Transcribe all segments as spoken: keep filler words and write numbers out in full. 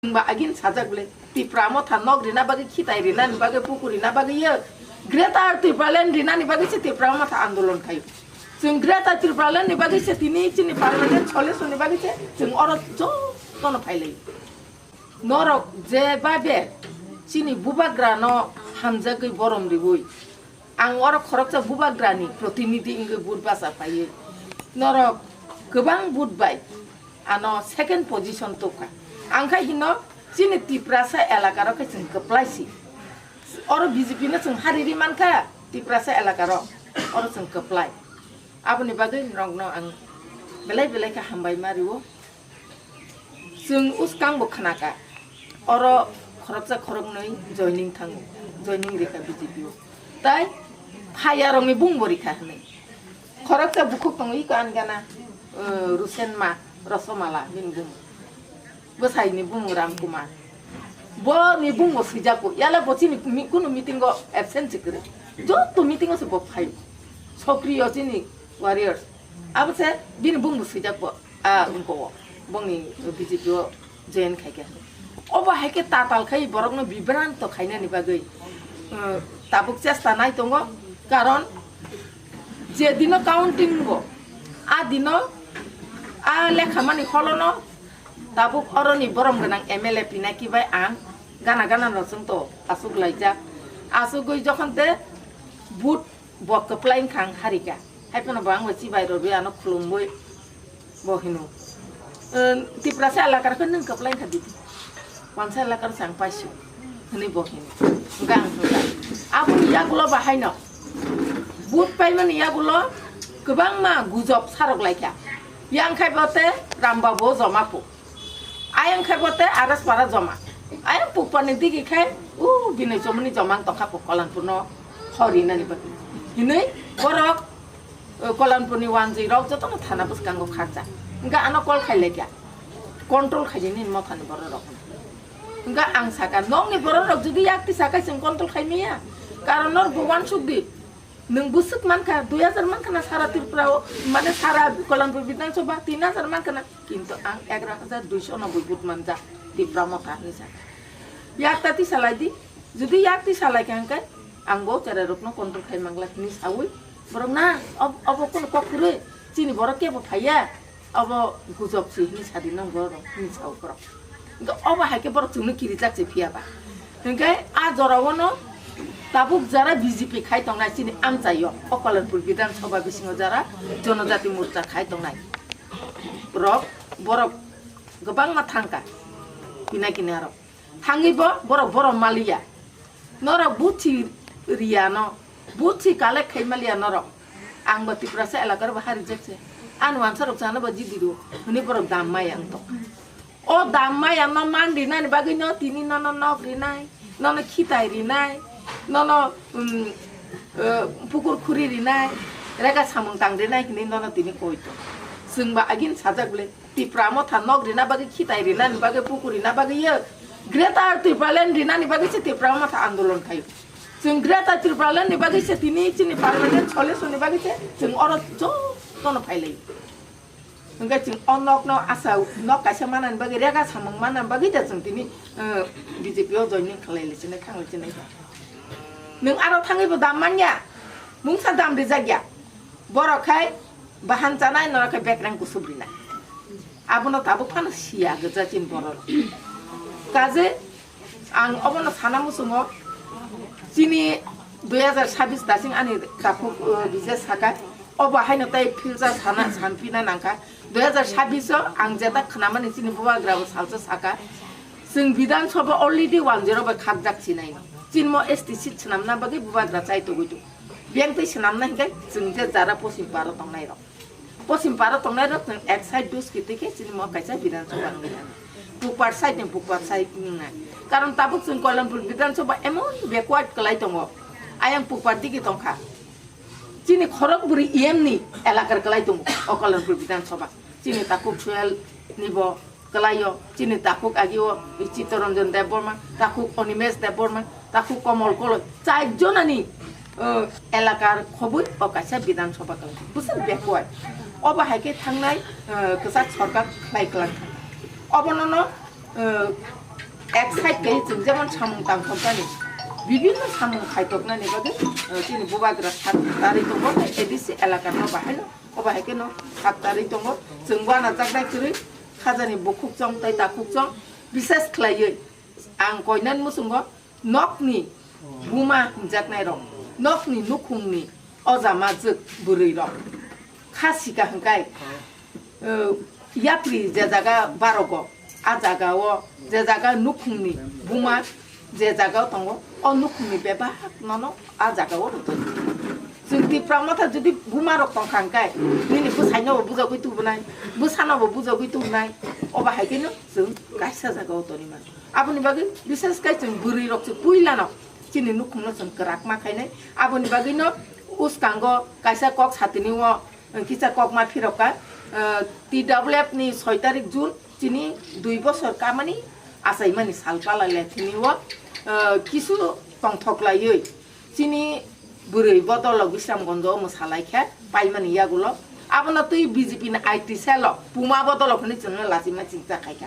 Chwng ba agin sajak bwle, Tipra Motha nok rina bagwi, khitai rina ni bagwi, puku rina bagwi ye, Greater Tipraland rina ni bagwi se Tipra Motha andolon khai. Chwng Greater Tipraland ni bagwi se tini chini permanent solution ni bagwi se chwng oro jotono phailai. Norok je babe chini bubagra no hamjagwi borom riwi, ang oro khoroksa bubagra ni protinidhi wngwi vote bacha phaiwi, norok kwbang vote bai ano second position tubkha. Ang khai hino chini Tiprasa elaka rok khe chwng kwplai si. Oro B J P no chwng hariri mankha Tiprasa elaka rok. Oro chwng kwplai. Aboni bagwi norokno ang belai belai khe hambai ma rio. Chwng uskang bo khnaka. Oro khoroksa khoroknwi joining thango. Joining rikha B J P o. Tai phayarokni bung bo rikha hwnwi. Khoroksa bukhuk tongo, iko ani gana, uh, Rusen ma, Rosomala, bini bumung. Bwsaini bumung Ram Kumar. Boni bumung swijak bo. Yala bo chini mi-, kunu meeting o absent se kwrwi. Joto meeting o se bo phai. Sokriyo chini warriors. Abo se bini bumung swijak bo. A, wngko o. Bongni B J P o join khaikha. Obo hai khe tatal khai borokno bibranto khainani bagwi, uh, tabuk chesta nai tongo. Karon je dino counting bo, a dino a lekhamani holono tabuk oroni borom gwnang M L A Pinaki bai ang gana gana no chwngto aswk laijak. Aswkgwi jokhon te vote bo kwplai wngkha ang harika. Hai phano bo ang bai chibai rwgwi ano khulumwi bo hino, "Tiprasa elakar khe nwng kwplai wngkha didi. Wansa elakar se ang paisio," hwnwi bo hino. Hwnkhe ang hwnkha. Aboni yagulo bahaino vote paimani yagulo kwbangma gujob sarok laikha. Yang khai bo te Rambabo joma phu. Ayang khai bo te Aras para joma. Ayang pukpani digi khai, u, bini chomoni joma ang tongkha puk Kolanpurno hori nani bagwi. Hinwi borok, uh, Kolanpurni wanjwi rok jotono thana bwskango kharjak. Hwnkhe ano call khai laikha. Control khaidi nini mothani borok rok. Hwnkhe ang saka, nokni borok rok jodi yakti sakai chwng control khai maya. Karon nor bo wansuk di. Nwng bwswk mankha, dui hajar mankha na sara Tripura o, mane sara Kolanpur Bidhan Sabha tin hajar mankha na, kintu ang egaroh hajar duiso noboi vote manjak Tipra Motha hinwi sa. Yakta tisa lai di, jodi yakti sa lai kha hwnkhe ang bo cherai rokno control khai mangla hinwi sawi, borok na ob-, obo kono kok kwrwi, chini borok kebo phaiya. Obo gujob si hinwi sadi nang borok hinwi sao borok. Hwnkhe obo hai khe borok chwngno kirijak se phiya ba. Hwnkhe a jora o no tabuk jara B J P khai tongnai chini amchai o, o Kolanpur Bidhan Sabha bisingo jara Jonojati Morcha khai tongnai rok borok kwbangma thangkha Pinaki ni arok. Thangwi bo borok borom maliya. Norok buthi riyano, buthi collect khai maliya norok. Ang bo Tiprasa elakar bo harijak se. Ani wansa rok chana bo jidi do. Hwnwi borok dam maya wng tong. O dam maya no man rinani bagwi no tini nono nok rinai, nono khitai rinai, nono, um, eh, pukur khuri rinai, rega samung tang rinai hinwi nono tini koi tong. Chwng ba agin sajak le. Tipra Motha nok rina bagwi, khitai rina ni bagwi, puku rina bagwi ye, Greater Tipraland rina ni bagwi se Tipra Motha andolon khai. Chwng Greater Tipraland ni bagwi se tini chini permanent solution ni bagwi se chwng oro jotono phailai. Hwnkhe chwng o nok no asa nok kaisa mana ni bagwi, rega samung mana ni bagwi da chwng tini, eh, B J P o joining khlai lai chini, thang lai chini. Nwng aro thangwi bo dam manya, mungsa dam rijak ya. Borok khai bahan chanai, norok khai bekreng kusub rinai. Abono tabuk phano siya gwja chini borok. Kaje ang obono sana muchungo, chini dui hajar sabis dasing ani takhuk, uh, bije saka, obo haino tai philsa sana sanpina nangkha. Dui hajar sabis o ang jeta khnamani chini bubagra bo salsa saka, chwng Bidhan Sabha already one zero bai khakjak sinai. Chini mo S T seat swnamna bagwi bubagra chai togwi tongo. Biyang twi swnamna hinkhe chwng je jara posim paro tongnai rok. Posim paro tongnai rok chwng ek side dus kitwi khe chini mo kaisa Bidhan Sabha wngwi thangkha. Pukpar side ni pukpar side wngna. Karon tabuk chwng Koilanpur Bidhan Sabha emon backward kwlai tongo. Ayang pukpar digi tongkha. Chini khorok bwrwi E M ni elakar kwlai tongo o Koilanpur Bidhan Sabha. Chini takhuk Suel ni bo kwlaio, chini takhuk agio Chittaranjan Debbarma, takhuk Animesh Debbarma, takhuk Komol Koloi, char jonani, uh, elakar khobwi o kaisa Bidhan Sabha kwlai. Bwswk backward. Obo hai khe thangnai, uh, kwchak sorkar khlai kwlang thang. Obono no, uh, Ek side khe chwng jemon samung tangthoknani, bibinno samung khaitoknani bagwi, eh, chini bubagra sak tarwi tongo, A D C elakano bahaino, o bahai kheno sak tarwi tongo. Chwng uanajaknai kwrwi khajani bukhukchong tei takhukchong, bises khlaiwi ang koinani muchungo nokni buma hinjaknairok, nokni nukhungni oja majwk bwrwirok kha sika hwnkhe, eh, yapri je jaga barogo, a jagao je jaga nukhungni buma je jagao tongo, o nukhungni bebak nono a jagao rwtwi. Chwng Tipra Motha jodi buma rok tongkha hwnkhe, nini bwsaino bo bujagwi tubunai, bwsano bo bujagwi tubunai, obo hai kheno chwng kaisa jagao tongwi mano. Aboni bagwi bises khe chwng bwrwi rok se puilano chini nukhungno chwng kwrak ma khainai. Aboni bagwino uskango kaisa kok satini o, eh, kisa kok ma phirokha, eh, T W F ni soi tarik June chini dui bosor kamani achaimani sal pala le thini o, eh, kisu tongthok laiwi chini bwrwi bodolo Bisramganjo o mwsa lai khe paimani yagulo. Abono twi B J P ni I T cell o puma bodolo hwnwi chwngno lachima chingcha khai kha.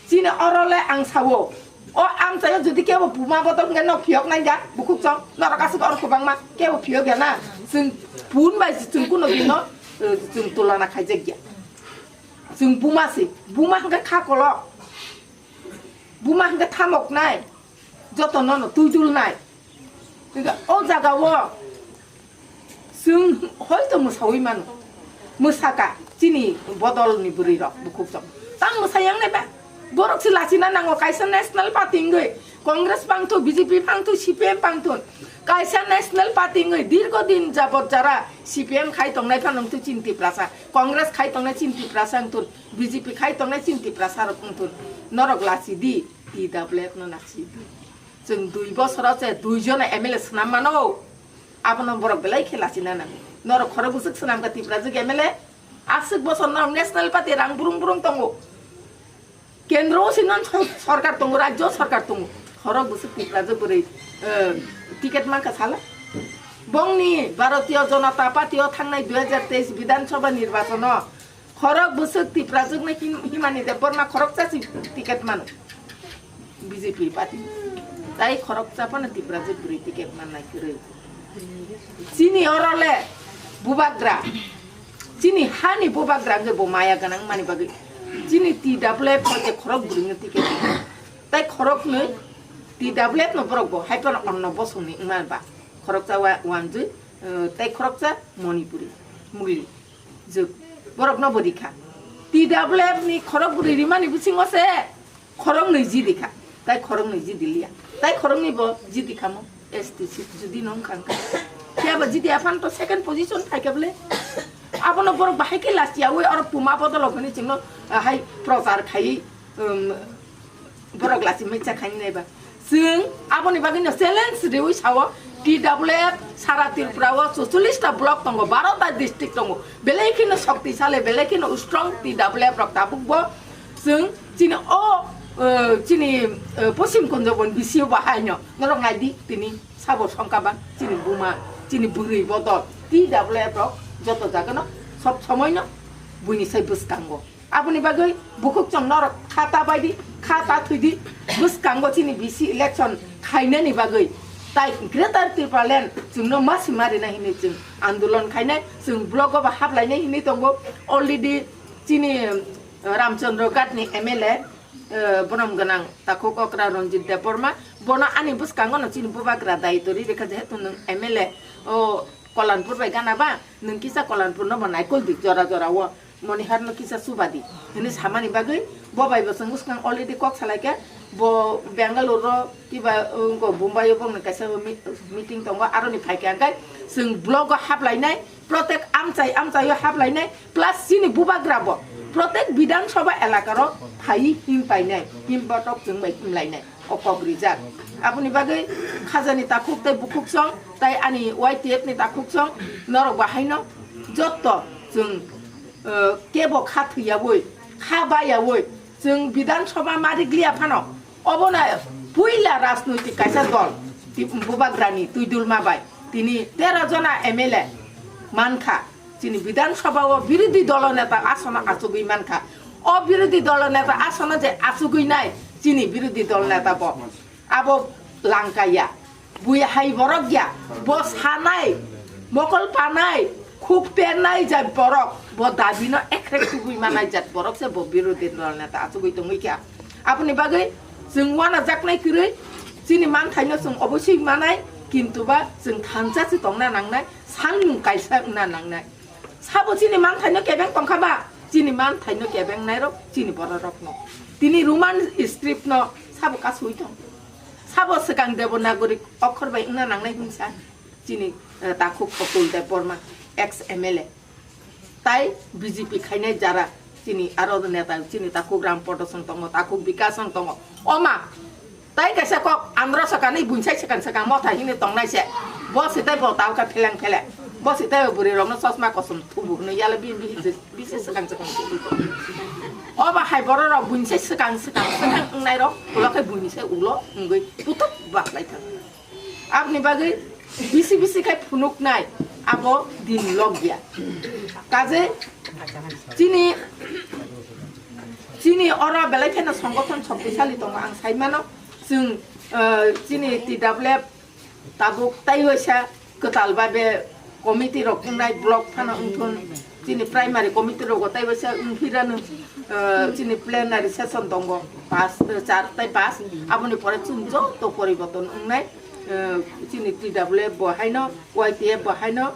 Chini oro le ang sao, o amchaio jodi kebo puma bodol hwnkhe nok phiyok nai da, bukhuk chong, norok aswk oro kwbangma, kebo phiyok ya na, chwng pun bai chwng kuno dino, eh, chwng tulana khaijak ya. Chwng buma se, buma hwnkhe kha kolok, buma hwnkhe thamok nai, joto nono twi dul nai. Hwnkhe o jaga o chwng hoito mwsawi mano. Mwsaka chini bodolni bwrwi rok bukhuk chong. Tang mwsai yang nai ba? Borok se lachina nango kaisa national party wngwi. Congress pangthu, B J P pangthu, C P M pangthu. Kaisa national party wngwi dirgo din jabot jara C P M khai tongnai phano wngthu chini Tiprasa. Congress khai tongnai chini Tiprasa wngthu. B J P khai tongnai chini Tiprasa rok wngthu. Norok lachi di, T W F no lachi di. Chwng dui bosoro se dui jona M L A swnam mano. Abono borok belai khe lachina nango. Norok khorok bwswk swnamkha Tiprajwk M L A? Aswk bosor norok national party rang burung burung tongo. Kendro o se non sor-, sorkar tongo, rajyo sorkar tongo. Khorok bwswk Tiprajwk bwrwi, eh, ticket mankha sala. Bongni Bharatiya Janata Party o thangnai dui hajar teis Bidhan Sabha nirbachon o Khorok bwswk Tiprajwkno him-, Himani Debbarma khoroksa si ticket mano. B J P party. Tai khoroksa phano Tiprajwk bwrwi ticket mannai kwrwi. Chini oro le bubagra. Chini hani bubagra hwnkhe bo maya gwnang mani bagwi. Chini T W F hwnkhe khorok bwrwino ticket. Tai khoroknwi T W F no borok bo hai phano onno bosongni wngma ba. Khoroksa wa-, wanjwi, eh, tai khoroksa Manipuri. Mugli. Jwk, borokno bo rikha. T W F ni khorok bwrwi rimani bisingo se khorok nwi jidi kha. Tai khorok nwi jidi liya. Tai khorok nwi bo jidi khamo S T seat judi no wngkha wngkha. Phiya ba jidi aphan to second position phaikha bole. Abono borok bahai khe last yawi oro puma bodol hwnwi chwngno, ah, hai prochar khai, um, Borok lachimai cha khaini naiba. Chwng aboni bagwino challenge riwi sao, T W F sara Tripura o chocholish ta block tongo, baro ta district tongo. Belai kheno shoktisali, belai kheno strong T W F rok tabuk bo. Chwng chini o, eh, chini, eh, Poschim Kunjabon B C O bahaino. Norok naidi tini sabo songkaba chini buma, chini bwrwi bodol T W F rok joto jagano sob somoino buini sai bwskango. Aboni bagwi bukhuk chwng norok kha ta bai di, kha ta thwi di, bwskango chini B C election khainani bagwi. Tai Greater Tipraland chwngno ma sima rina hinwi chwng andolon khainai, chwng block o bo haplainai hinwi tongo. Already chini, eh, Ramchandra Ghat ni M L A, eh, borom gwnang takhuk okra Ranjit Debbarma, bono ani bwskango no chini bubagra daitwi ri rikha, jehetu nwng M L A o Kolanpur bai gana ba, nwng kisa Kolanpur no bo naikol di jora jora o. Monihar no kisa chuba di hwnwi samani bagwi bo bai bo chwng bwskang already kok salai kha. Bo Bangalore ro kiba, uh, wngko Bombay o bongni kaisa mi-, meeting tongo, aroni phai kha, hwnkhe chwng block o haplainai, protek amchai amchai o haplainai, plus chini bubagra bo protek Bidhan Sabha elaka ro phai him painai, him botok chwng bai himlainai. O kok rijak. Aboni bagwi khajani takhuk tei bukhuk song, tai ani Y T F ni takhuk song, norok bahaino jotto chwng, eh, kebo kha thwiyawi, kha bayawi, chwng Bidhan Sabha marik liya phano, obono puila rajnoitik kaisa dol, ti-, bubagrani twi dulma bai tini tero jona M L A mankha. Chini Bidhan Sabha o birodhi dolo neta asono achugwi mankha. O birodhi dolo neta asono je achugwi nai, Chini birodhi dol neta bo. Abo langkaya. Bui hai borok ya. Bo sanai, mokol panai, khuk pernai jat borok. Bo dabi no ekrek tubui manai jat borok se bo birodhi dol neta achugui tongwi kha. Aboni bagwi chwng wana jaknai kwrwi chini manthaino chwng oboswi manai, kintu ba chwng thansa se tongna nangnai, sangmung kaisa wngna nangnai. Sabo chini manthaino kebeng tongkha ba, chini manthaino kebeng nairok chini bororokno. Tini Roman script no sabo kasui tong. Sabo swkang Devanagari okhor bai wngna nangnai hwnsa chini, eh, takhuk Atul Debbarma, ex M L A. Tai B J P khainai jara chini aro neta chini takhuk Ram Prodosong tongo, takhuk Bikash ang tongo. Oma, tai kaisa kok andro sakani buinsai swkang swkang motha hini tongnai se. Bo se tai bo tau ka pheleng pheleng. Bo se tai bwrwi rokno chosma kosom thubu hwnwi yala bi bi bisi swkang swkang thubu. Oba hai borok rok buinsai swkang swkang swkang wngnai rok ulo khe buinsai ulo wngwi putuk baklai thang. Aboni bagwi bisi bisi khe phunuknai abo din logya. Kaje chini, chini oro belai kheno songothon shoktisali tongo ang sai mano. Chwng, eh, chini T W F tabuk tai waisa kwtal babe committee rok wngnai block phano wngthun. Chini primary committee rogo tai waisa wngphirano, eh, chini plenary session tongo pas, eh, char tai pas. Aboni pore chwng joto poriborton wngnai, eh, chini T W F bo haino, Y T F bo haino,